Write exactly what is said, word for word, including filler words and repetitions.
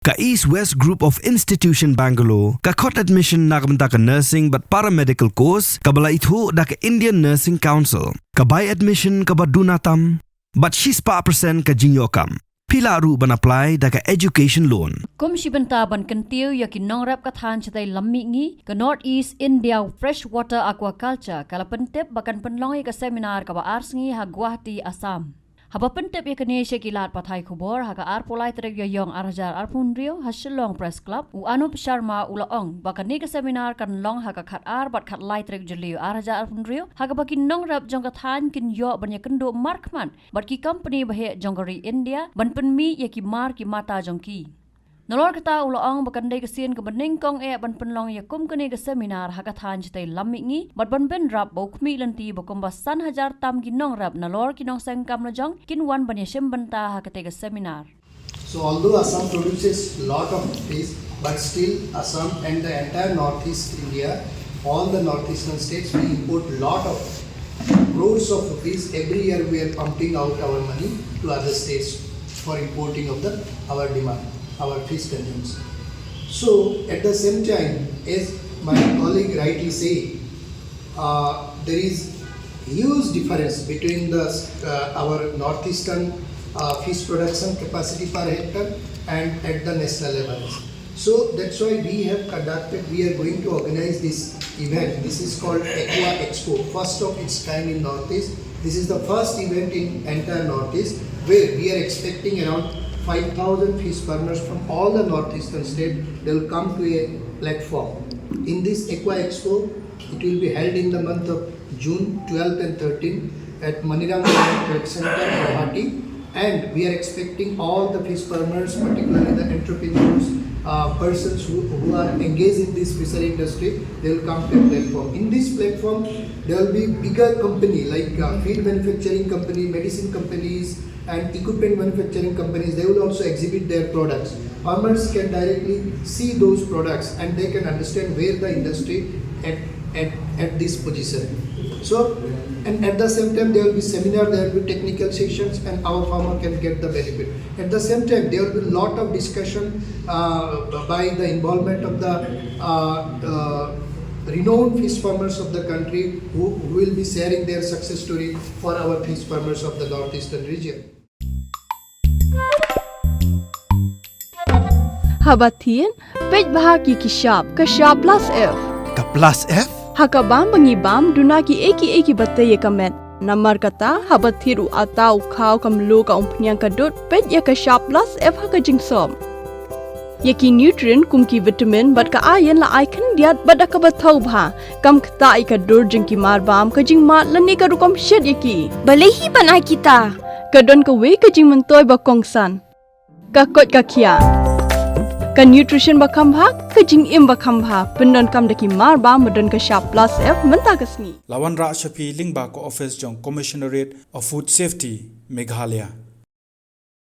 Ka East West Group of Institution Bangalore ka khot admission na ka bynta ka nursing bad paramedical course kaba la ithuh da ka Indian Nursing Council. Ka bai admission kaba duna tam bad shispah percent ka jingïoh kam. Phi lah ruh ban apply da ka education loan. Kum shi bynta ban kyntiew ïa ki nongrep ka thaiñ shatei lam mihngi, ka North East India Freshwater Aquaculture ka la pyntip ba kan pynlong ïa ka seminar kaba ar sngi ha Guwahati, Assam. Haba pyntip ïa kane sha ki lad pathai khubor ha ka arphew lai tarik Ïaïong arhajar arphew hynriew ha Shillong Press Club, u Anup Sharma u la ong ba kane ka seminar kan long ha ka khat ar bad khat lai tarik Jylliew arhajar arphew hynriew, ha kaba ki nongrep jong ka thaiñ kin ïoh ban ïakynduh markhmat bad ki kompani baheh jong ka ri India ban pynmih ïa ki mar ki mata jong ki. Nalor kata u la ong ba kan dei ka sien kaba nyngkong eh ban pynlong ïa kum kane ka seminar ha ka thaiñ shatei lam mihngi bad ban bynrap ba u khmih lynti ba kumba san hajar tam ki nongrep nalor ki nongseng kam lajong kin wan ban ïashim bynta ha katei ka seminar. So although Assam produces lot of fish, but still Assam and the entire Northeast India, all the northeastern states, we import lot of crores of rupees every year. We are pumping out our money to other states for importing of the our demand, our fish consumption. So at the same time, as my colleague rightly said, uh, there is huge difference between the uh, our northeastern uh, fish production capacity per hectare and at the national level. So that's why we have conducted, we are going to organize this event. This is called Aqua Expo, first of its kind in Northeast. This is the first event in entire Northeast where we are expecting around five thousand fish farmers from all the northeastern states. They will come to a platform. In this Aqua Expo, it will be held in the month of June twelfth and thirteenth at Maniram Trade Center, Guwahati. And we are expecting all the fish farmers, particularly the entrepreneurs, uh, persons who, who are engaged in this fishery industry, they will come to a platform. In this platform, there will be bigger company like uh, feed manufacturing company, medicine companies, and equipment manufacturing companies. They will also exhibit their products. Farmers can directly see those products and they can understand where the industry at, at, at this position. So, and at the same time, there will be seminar, there will be technical sessions, and our farmer can get the benefit. At the same time, there will be a lot of discussion uh, by the involvement of the uh, uh, renowned fish farmers of the country who, who will be sharing their success story for our fish farmers of the northeastern region. Haba thied, peit bha ki ki shap, ka shap plus F. Ka plus F? Ha ka bam ba ngi bam, duna ki ei ki ei kiba tei ïa ka met. Namar kata, haba thied u ata, u khaw, ka mluh, ka umphniang, ka dud, peit ïa ka shap plus F ha ka jingsop. Ïa ki nutrient kum ki vitamin bad ka iron la ai khyndiat bad da kaba thaw bha. Kam ktah ïa ka dur jong ki mar bam, ka jingmad lane ka rukom shet ïa ki. Balei hi ban ai kita? Ka don kawei ka jingmyntoi ba kongsan. Ka koit ka khiah. Ka nutrition ba kham bha, ka jingim ba kham bha. Pyndonkam da ki mar bam ba don ka shap plus F mynta ka sngi. La wanrah sha phi lyngba ka office jong Commissionerate of Food Safety, Meghalaya.